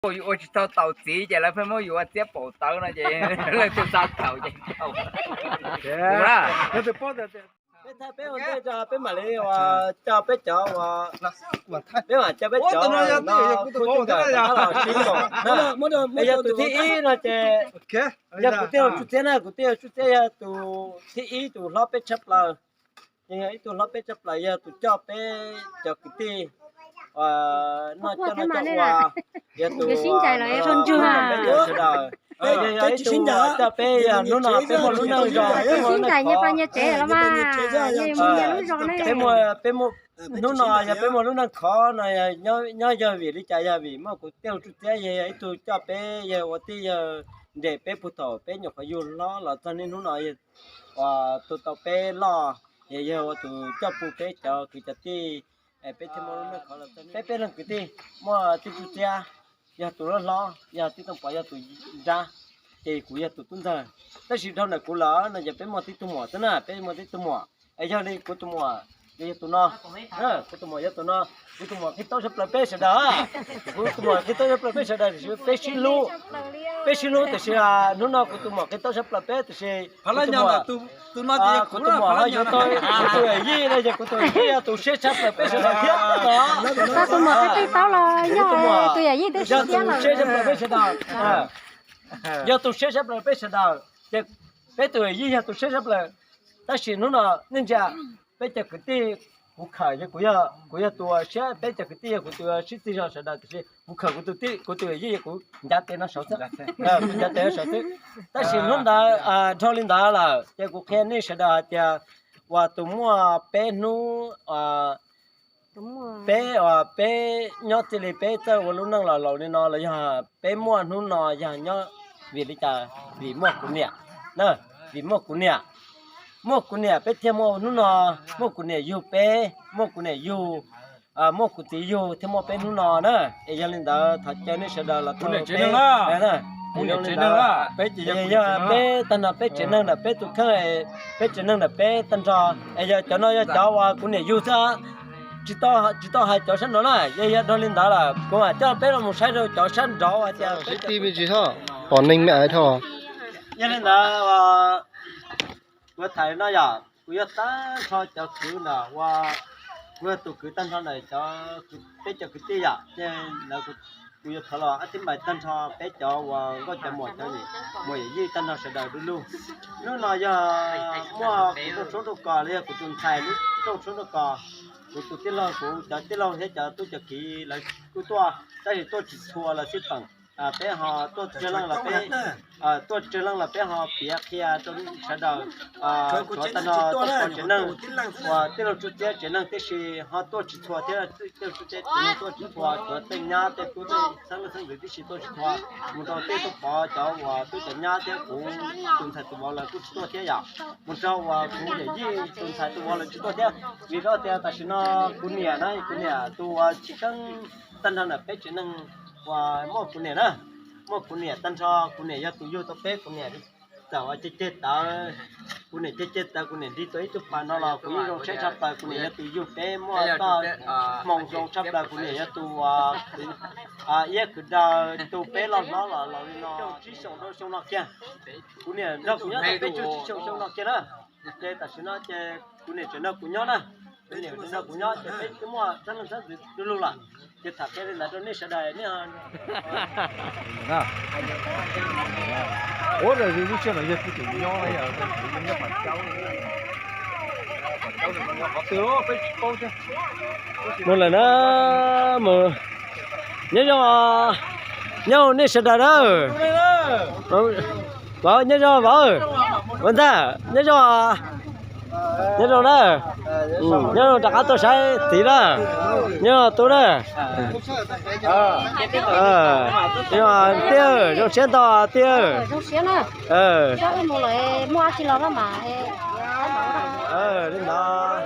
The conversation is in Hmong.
Ua tsis tau taus txiv ces lawv pheej muab yus ua txiab paum tawv no ces leej twg xa thaum ces tau. Peb thaj peb ua ntej tso peb mam li ua coj peb cov ua, peb mam coj peb cov no, kuv tus pab ua ntej los sib koom. Yog tus thib ib no ces yog kuv tij Tsuj Txiab na, kuv tij Tsuj Txiab yog tus thib ib tus hlob peb tshaj plaws. Yog ib tug hlob peb tshaj plaws yog tus coj peb cov kwv tij noj coj noj coj ua, yog tus sawv daws. Yog ib tug coj peb yog hnub no peb muaj lub neej zoo, peb muaj lub neej khov, peb muaj, hnub no yog peb muaj lub neej khov no nyob yog vim li cas? Yog vim muaj kuv tij Tsuj Txiab yog ib tug coj peb, yog ua tij yawg nres peb puag thaum peb nyuam qhuav yug hlob los txog niaj hnub no, uas tu tau peb loj, yog ua tus coj pub peb cov kwv cov tij, peb thiaj muaj lub neej khov. Peb peb leeg kwv tij, muaj tij Tsuj Txiab yog tus hlob hlob, yog tij Tooj Pov yog tus nrab, ces kuv yog tus tub ntxawg. Tab sis dhau ntawm kuv lawm no ces peb muaj tib tug muam xwb na, peb muaj tib tug muam. Es yog li kuv tus muam, yog tus no, kuv tus muam yog tus no, kuv tus muam qhib taub sab plaws peb sawv daws. Kuv tus muam qhib taub sab plaws peb sawv daws tiam sis peb sib hlub, peb sib hlub tiam sis hnub no kuv tus muam qhib taub sab plaws peb tiam sis kuv tus muam ho yuav tau kuv tus yawm yij no ces kuv tus yawm yij yog tus siab tshaj plaws peb sawv daws thiab no. Tus muam qhib taub los yog tus yawm yij twb siab tshaj plaws peb sawv daws. Yog tus siab tshaj plaws peb sawv daws ces peb tus yawm yij yog tus siab tshaj plaws. Tab sis hnub no nej ntsia, peb cov kwv tij, kuv khawm yog kuv, kuv yog tus siab, peb cov kwv tij yog kuv tus sib txig zog sawv daws tiam sis kuv khawm kuv tus tij, kuv tus yawm yij yog kuv ncav tes no saud xwb, kuv ncav tes no saud xwb. Tab sis hnub ntawd, dhau li ntawd lawm ces kuv qhia nej sawv daws hais tias uas tus muaj peb hnub, peb uas peb nyob txij li peb txawj ua lub neej los laus li no los yog peb muaj hnub no yog nyob vim li cas? Vim muaj kuv niam na, vim muaj kuv niam. Muaj kuv niam peb thiaj muaj hnub no, muaj kuv niam yug peb, muaj kuv niam yug, muaj kuv txiv yug thiaj muaj peb hnub no na. Es yog li ntawd thov caw nej sawv daws los tau peb, peb tag no peb tsev neeg ntawm peb tus kheej, peb tsev neeg ntawm peb tag nrho. Es yog cov no yog cov uas kuv niam yug xwb, tsis tau hais cov sab nraud na. Yog yog dhau li ntawd lawm kuv mam coj peb los mus saib rau cov sab nraud hais tias peb tij me tsis tho, pom neeg me ais tho. Yog li ntawd kuv tham li no yom, kuv yuav tag nrho cov kwv ntawm ua, kuv yog tus kwv tag nrho ntawm cov, peb cov kwv tij yom, ces lawv, kuv yuav thov los ab tib npais tag nrho peb cov uas nkauj cov muam, cov muam yawm yij tag nrho sawv daws du lug. Hnub no yog muaj kuv rooj tshoob rooj kos los yog kuv tus ntxhais lub rooj tshoob rooj kos, kuv tus tij laug, kuv cov tij laug thiab cov tub cov kiv lawv kuj tuaj, tab sis tuaj tsis txhua lawm xij peem. Peb ho tuaj tsawg leej los peb, tuaj tsawg leej los peb ho piav qhia rau sawv daws. Tsuav tag nrho tsev neeg uas tij laug Tsuj Txiab tsev neeg tib si ho tuaj tsis txhua thiab, tij laug Tsuj Txiab tsev neeg tuaj tsis txhua, tsuav tej nyab tej tub tej xeeb leej xeeb ntxwv tib si tuaj tsis txhua. Mus rau tej tub pov cov uas tub cov nyab thiab kuv tus ntxhais tus vauv lawv kuj tsis tuaj thiab yom. Mus rau uas kuv yawm yij tus ntxhais tus vauv lawv tsis tuaj thiab. Vim rau tias tam sim no kuv niam na, kuv niam tus uas tsis tseeb tag nrho ntawm peb tsev neeg uas muaj kuv niam na, muaj kuv niam tag nrho, kuv niam yog tus yug tau peb, kuv niam txawm uas ceg ceg tawv, kuv niam ceg ceg tawv kuv niam nrig tau ib tug pas no los kuv yeej zoo siab tshaj plaws. Kuv niam yog tus yug peb muaj txoj hmoo zoo tshaj plaws, kuv niam yog tus uas iab kwv daws tu peb loj hlob los los li no tsib xyoos rau xyoo no kiag. Kuv niam nrog kuv nyob tau peb tsib xyoos xyoo no kiag na. Ces tam sim no ces kuv niam tseem nrog kuv nyob na, kuv niam tseem nrog kuv nyob ces peb twb muaj xeeb leej xeeb ntxwv du lug lawm. Ces tham qhia li ntawd rau nej sawv daws nej. Ua lawm, lub sij hawm no yog tus nyob, nyob qhov twg, peb tsis paub thiab. Mus lawm na, mus. Nyob zoo, nyob zoo nej sawv daws na. Vauv, nyob zoo vauv. Ua ntag, nyob zoo. Nyob zoo na. Nyob zoo rov qab tuaj saib txiv na. Nyob zoo tub na. Tij, zoo siab ntau tij. Li ntawd.